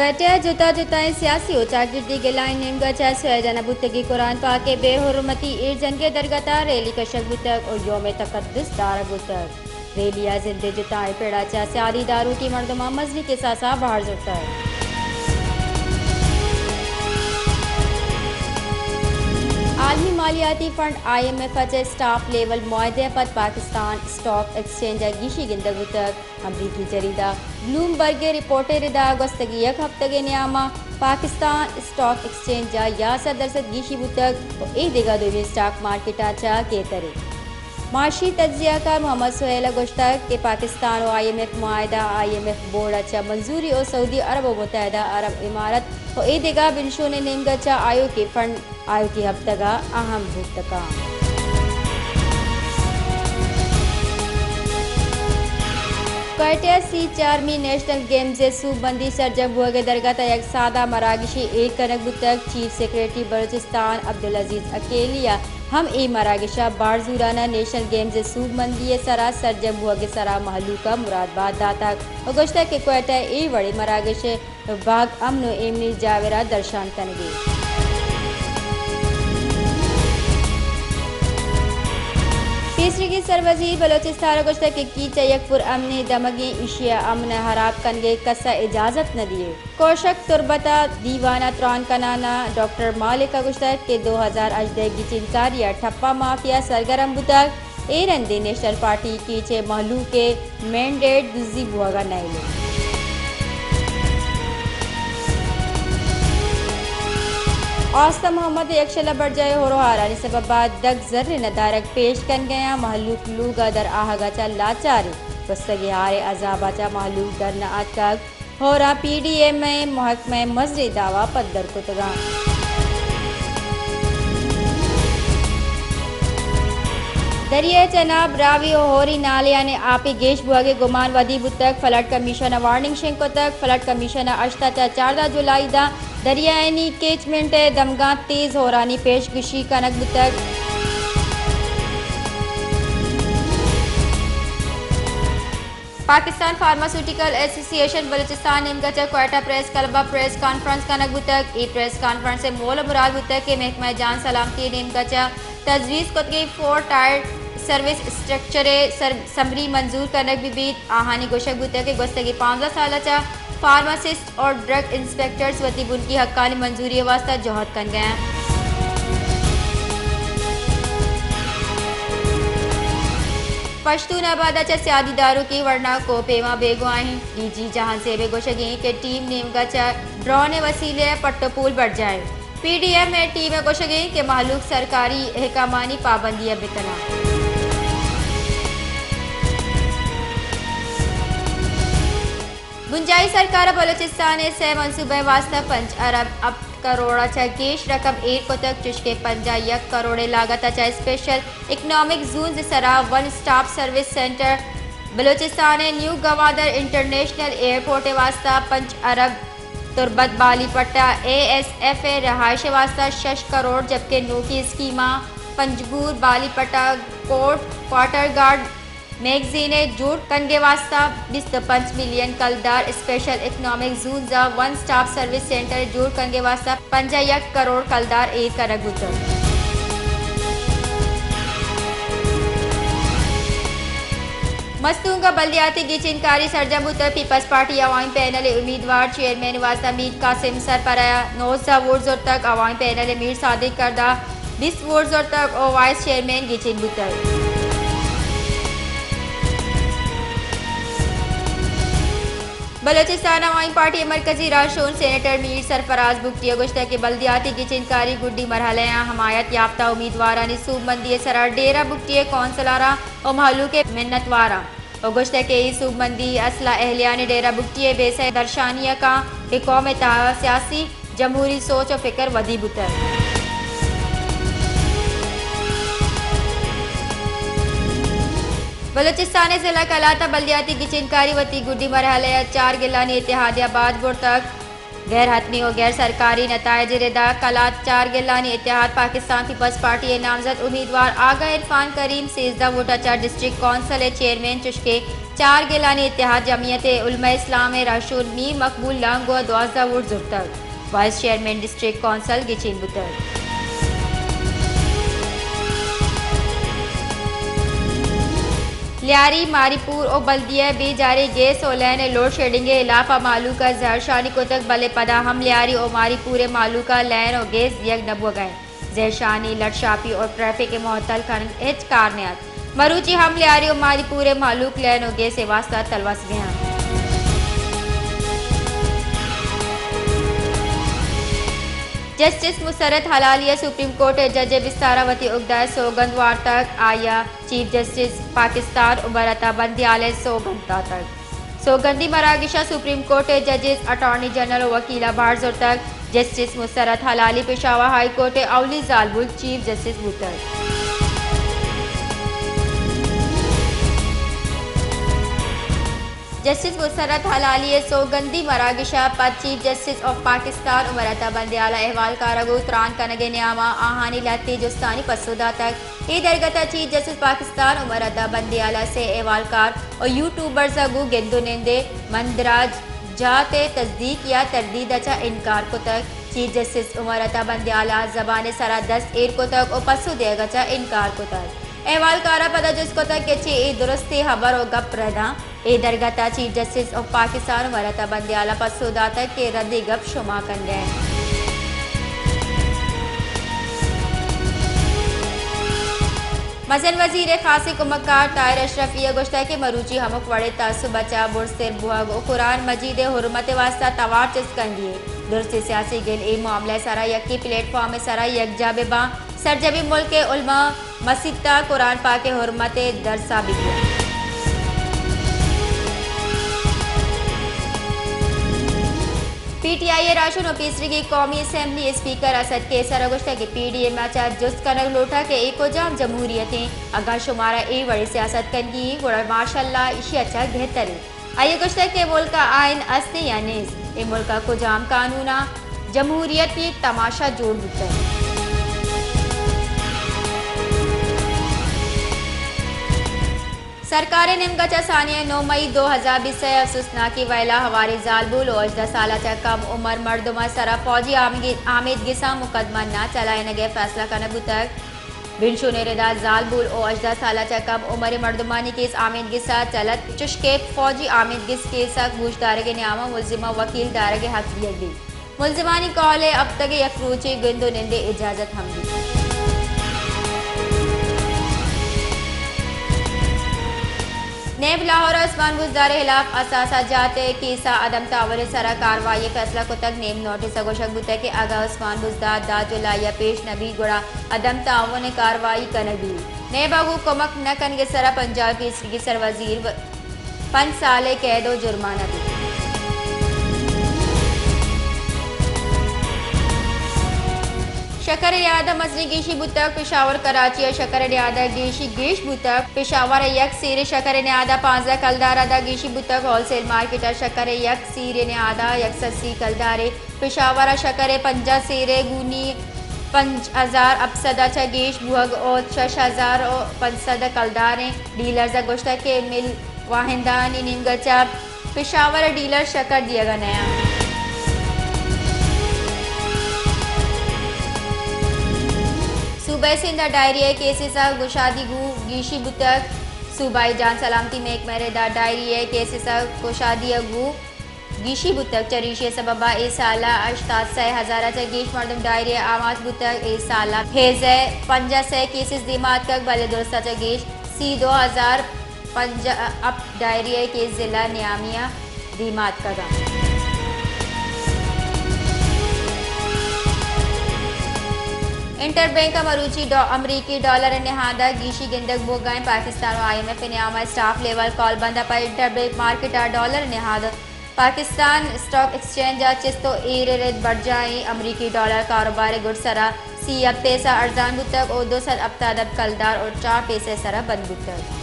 کوئٹہ ءَ جتا جتائیں سیاسی ءُ چاگردی گلائیں نیمگ ءَ چہ سویڈن ءَ بوتگیں قرآن پاک ءِ بے حرمتی ءِ ایر جنگ ءِ درگت ءَ ریلی کشگ بوتگ ءُ یوم تقدس دارگ بوتگ۔ ریلی ءَ زند ءِ جتائیں پڑ ءَ چہ سیادی داروکیں مردماں مزنیں کساس ءَ بہر زرتگ۔ عالمی مالیاتی فنڈ آئی ایم ایف ءَ چہ اسٹاف لیول معاہدہ ءَ پد پاکستان اسٹاک ایکسچینج ءَ گیشی گندگ بوتگ۔ امریکی جریدہ بلومبرگ ءِ رپورٹ ءِ ردا گوستگیں یک ہفتگ ءِ نیام ءَ پاکستان اسٹاک ایکسچینج ءَ یازدہ درسد گیشی بوتگ ءُ اے دگہ دومی اسٹاک مارکیٹاں چہ گہتر اِنت۔ معاشی تجزیہ کار محمد سہیل ءَ گوشتگ کہ پاکستان ءُ آئی ایم ایف معاہدہ، آئی ایم ایف بورڈ ءَ چہ منظوری ءُ سعودی عرب ءُ متحدہ عرب امارات ءُ اے دگہ بنشونیں نیمگ ءَ چہ آیوکیں فنڈ آیوکیں ہپتگ ءَ اہم بوت کنت۔ کوئٹہ ءَ سی چارمی نیشنل گیمز ءِ سوبمندی سرجم بوگ ءِ درگت ءَ یک سادہ مراگشے ایر کنگ بوتگ۔ چیف سیکرٹری بلوچستان عبدالعزیز عقیلی ءَ ہم اے مراگش ءَ بارزوراں نیشنل گیمز ءِ سوبمندی ءِ سرا سرجم بوگ ءِ سرا مہلوک ءَ مرادبات داتگ ءُ گوشتگ کہ کوئٹہ ءِ اے وڑیں مراگش ءِ بھاگ امن ءُ ایمنی ءِ جاور ءَ درشان کنگ ءَ اِنت۔ پیسریگیں سروزیر بلوچستان ءَ گوشتگ کہ کیچ ءَ یک پر امنیں دمگے، ایشی ءَ امن ءِ ہراب کنگ ءِ کس ءَ اجازت نہ دیئے۔ کوشک تربت ءَ دیوان ءَ تران کنان ءَ ڈاکٹر مالک ءَ گوشتگ کہ دو ہزار ہژدہ ءِ گچینکاری ءَ ٹھپہ مافیا سرگرم بوتگ، اے رندیں نیشنل پارٹی کیچ ءِ مہلوک ءِ مینڈیٹ دزی بوہگ ءَ نئیل اِنت۔ آستہ محمد ءِ یکشل ءَ برجاہ ءِ ہور ءُ ہارانی سبب ءَ دگ زر ءِ ندارگ پیش کنگ ءَ اَنت، مہلوک لوگ ءَ در آہگ ءَ چہ لاچار اِنت، گوستگیں ہار ءِ عذاب ءَ چہ مہلوک در نہ آتکگ۔ ہوراں پی ڈی ایم ءِ محکمہ ءِ مزنیں دعوی پدر کتگ اَنت۔ دریا ءِ چناب، راوی ءُ ہوری نالیانی آپ ءِ گیش بوگ ءِ گمان ودی بوتگ، فلڈ کمیشن ءَ وارننگ شنگ کتگ۔ فلڈ کمیشن ءَ ہشت ءَ چہ چاردہ جولائی داں دریائینی کیچمنٹ ءِ دمگاں تیز ہورانی پیشگوشی کنگ بوتگ۔ پاکستان فارماسیوٹیکل ایسوسی ایشن بلوچستان ءِ نیمگ ءَ چہ کوئٹہ پریس کلب ءَ پریس کانفرنس کنگ بوتگ۔ اے پریس کانفرنس ءِ مول ءُ مراد بوتگ کہ محکمہ جان سلامتی ءِ نیمگ ءَ چہ تجویز کتگیں فور ٹائر سروس اسٹرکچر ءِ سر-، سمری منظور کنگ بہ بیت۔ آہانی گوشگ بوتگ کہ گوستگیں پانزدہ سال ءَ چہ فارماسسٹ اور ڈرگ انسپکٹرز وتی بنکی حقانی منظوری ءِ واستہ جہد کنگ ءَ اَنت۔ پشتون آباد ءَ چہ سیادی داروکیں ورنا کوہ پیما بیگواہ اِنت۔ ڈی جی جہانزیب ءِ گوشگ اِنت کہ ٹیم نیمگ ءَ چہ ڈرون ءِ وسیلہ ءَ پٹ ءُ پول برجاہ اِنت۔ پی ڈی ایم ءِ ٹیم ءِ گوشگ اِنت کہ مہلوک سرکاری احکامانی پابندی ءَ بہ کن اَنت۔ بنجاہی سرکار ءَ بلوچستان ءِ سئے منصوبہ ءِ واستہ پنچ ارب ہپت کروڑ ءَ چہ گیش رقم ایر کتگ، چوشکہ پنجاہ یک کروڑ ءِ لاگت ءَ چہ اسپیشل اکنامک زونز ءِ سرا one stop service centre, Balochistan ءِ نیو گوادر انٹرنیشنل ایئرپورٹ ءِ واستہ پنچ ارب تربت بالی پٹا، اے ایس ایف ءِ رہائش ءِ واستہ شش کروڑ، جبکہ نوکیں اسکیماں پنجگور، بالی پٹا، کوٹ، کواٹر گارڈ، میگزین ءِ جوڑ کنگ ءِ واستہ بیست ءُ پنچ ملین کلدار، اسپیشل اکنامک زونز ءَ ون اسٹاپ سروس سینٹر ءِ جوڑ کنگ ءِ واستہ پنجاہ یک کروڑ کلدار ایر کنگ بوتگ۔ مستونگ ءَ بلدیاتی گچینکاری سرجم بوتگ، پیپلز پارٹی عوامی پینل ءِ امیدوار چیئرمین ءِ واستہ میر قاسم سرپرہ ءَ نوزدہ ووٹ زرتگ، عوامی پینل ءِ میر صادق کرد ءَ بیست ووٹ زرتگ ءُ وائس چیئرمین گچین بوتگ۔ بلوچستان عوامی پارٹی ءِ مرکزی راہشون سینیٹر میر سرفراز بگٹی ءَ گوشتگ کہ بلدیاتی گچینکاری گڈی مرحلہ ءَ حمایت یافتہ امیدوارانی سوبمندی ءِ سرا ڈیرہ بگٹی ءِ کونسلراں ءُ مہلوک ءِ منت وار آں۔ ءُ گوشتگ کہ اے سوبمندی اصل ءَ اہلیانی ڈیرہ بگٹی ءِ بیسہ ءِ درشانی ءَ کنت کہ قوم ءِ تہا سیاسی جمہوری سوچ ءُ فکر ودی بوتگ۔ بلوچستان ءِ ضلع قلات ءَ بلدیاتی گچینکاری وتی گڈی مرحلہ ءَ چار گلانی اتحاد ءَ بعد برتگ۔ غیر حتمی و غیر سرکاری نتائج ء ردا کلات چار گلانی اتحاد پاکستان پیپلز پارٹی ء نامزد امیدوار آغا عرفان کریم سیزدہ ووٹ ء چہ ڈسٹرکٹ کونسل ء چیئرمین، چشکے چار گلانی اتحاد جمعیت علماء اسلام ء رہشون میر مقبول لانگو ء دوازدہ ووٹ زرتگ، وائس چیئرمین ڈسٹرکٹ کونسل گچین بوتگ۔ لیاری، ماری پور و بلدیہ بے جاریں گیس و لین ء لوڈ شیڈنگ ء ہلاپ ء مہلوک ء زہرشانی کتگ، بلے پدا ہم لیاری و ماری پور ء مہلوک ء لین و گیس دیگ نہ بوگ ء انت۔ زہرشانی، لٹ شاپی و ٹریفک ء معطل کنگ ہچ کار نیات۔ مروچی ہم لیاری و ماری پور ء مہلوک لین و گیس ء واستہ تلوس بہ انت۔ جسٹس مسرت ہلالی ء سپریم کورٹ ء جج ء بستار ء وتی اگدہ ء سوگند وارتگ، آئی ء چیف جسٹس پاکستان عمر عطا بندیال ء سوگند داتگ۔ سوگندی مراگش ء سپریم کورٹ ء ججز، اٹارنی جنرل و وکیل ء بہر زرتگ۔ جسٹس مسرت ہلالی پشاور ہائی کورٹ ء اولی زالبول چیف جسٹس بوتگ۔ جسٹس مسرت ہلالی ء سوگندی مراگش ء پد چیف جسٹس آف پاکستان عمر عطا بندیال ء احوالکار ء گوں تران کنگ ء نیام ء آہانی لہتے جستانی پسو داتگ۔ اے درگت ء چیف جسٹس پاکستان عمر عطا بندیال ء سے احوالکار و یوٹیوبرز ء گوں گند و نند ء مندراج جات ء تصدیق یا تردید ء چہ انکار کتگ۔ چیف جسٹس عمر عطا بندیال ء زبان ء سرا دست ایر کتگ و پسو دیگ ء چہ انکار کتگ۔ احوالکار ء پدا جست کتگ کہ چے اے درستیں ہبر و گپ رداں؟ اے درگت ء چیف جسٹس آف پاکستان عمر عطا بندیال ء پسو داتگ کہ ردی گپ شما کنگ ء انت۔ مزن وزیر ء خاصیں کمکار طاہر اشرفی ء گوشتگ کہ مروچی ہمک وڑیں تعصب ء چہ برزتر بوہگ و قرآن مجید ء حرمت ء واستہ توار چست کنگی انت۔ درستیں سیاسی گل اے معاملہ ء سرا یکیں پلیٹ فارم ء سرا یکجاہ بہ باں۔ سرجمیں ملک ء علماء مسیت ء قرآن پاک ء حرمت ء درساں بہ دیاں۔ پی ٹی آئی ء راہشون و پیسریگیں قومی اسمبلی اسپیکر اسد قیصر ء گوشتگ کہ پی ڈی ایم ء چہ جست کنگ لوٹاں کہ اے کجام جمہوریت انت؟ اگاں شمارا اے وڑیں سیاست کنگی انت، گڑا ماشاءاللہ ایشی ء چہ گہتر انت۔ آئی ء گوشتگ کہ ملک ء آئین است یا نیست، اے ملک ء کجام قانون ء جمہوریت ء تماشا جوڑ بوتگ۔ سرکار ء نیمگ ء چہ ثانیہ نو مئی دو ہزار بیست ء افسوسناکیں وئیل ء ہواریں زالبول و ہژدہ سال ء چہ کم عمر مردم ء سرا فوجی آمگی-، آمیدگساں مقدمہ نہ چلائینگ ء فیصلہ کنگ بوتگ۔ بنشون ء ردا زالبول و ہژدہ سال ء چہ کم عمریں مردمانی کیس آمیدگس ء چلت، چشکہ فوجی آمیدگس کیس ء گوشدارگ ء نیام ء ملزم ء وکیل دارگ ء حق دیگ بیت۔ ملزمانی کہول ء ہپتگ ء یک روچے گند و نند ء اجازت ہم بیت۔ نیب لاہور ء عثمان بزدار ء ہلاپ اثاثہ جات ء کیس ء عدم تعاون ء سرا کاروائی ء فیصلہ کتگ۔ نیب نوٹس ء گوشگ بوتگ کہ اگاں عثمان بزدار دہ جولائی ء پیش نہ بیت گڑا عدم تعاون ء کاروائی کنگ بیت۔ نیب ء گوں کمک نہ کنگ ء سرا پنجاب ء پیسریگیں سروزیر پنچ سال ء قید و جرمانہ بیت۔ شکر ء نیاد ء مزنیں گیشی بوتگ۔ پشاور کراچی ء شکر ء نیاد ء گیشی گیش بوتگ۔ پشاور ء یک سیرے شکر ء نیاد ء پانزدہ کلدار ء دا گیشی بوتگ۔ ہول سیل مارکیٹ ء شکر ء یک سیرے نیاد ء یک سد سی کلدارے۔ پشاور ء شکر ء پنجاہ سیرے گونی پنچ ہزار ہپت سد ء چہ گیش بوہگ ء شش ہزار ء پنچ سد کلداریں۔ ڈیلرز ء گوشتگ کہ مل واہندانی نیمگ ء چہ پشاور ء ڈیلر شکر دیگ ء نیاں۔ صوبہ سندھ ء ڈائری ء کیسز ء گشادی گوں گیشی بوتگ۔ صوبائی جان سلامتی محکمہ ء ردا ڈائری ء کیسز ء گشادی ء گوں گیشی بوتگ۔ چریشی ء سبب ء اے سال ء ہشتاد سئے ہزار ء چہ گیش مردم ڈائری ء آماچ بوتگ۔ اے سال ء ہیضہ ء پنجاہ سئے کیسز دیما اتکگ، بلے درست ء چہ گیش سی دو ہزار پنجاہ ہپت ڈائری ء کیس ضلع نیامی ء دیما اتکگ انت۔ انٹر بینک ء مروچی ڈا-، امریکی ڈالر ء نہاد ء گیشی گندگ بوگ ء انت۔ پاکستان و آئی ایم ایف ء نیام ء اسٹاف لیول کال بند ء پد انٹر بینک مارکیٹ ء ڈالر ء نہاد پاکستان اسٹاک ایکسچینج ء چست و ایر ء رد برجاہیں۔ امریکی ڈالر کاروبار ء گڈسر ء سی ہپت پیسہ ارزان بوتگ و دو سد ہپتاد ہپت کلدار و چار پیسہ ء سر ء بند بوتگ۔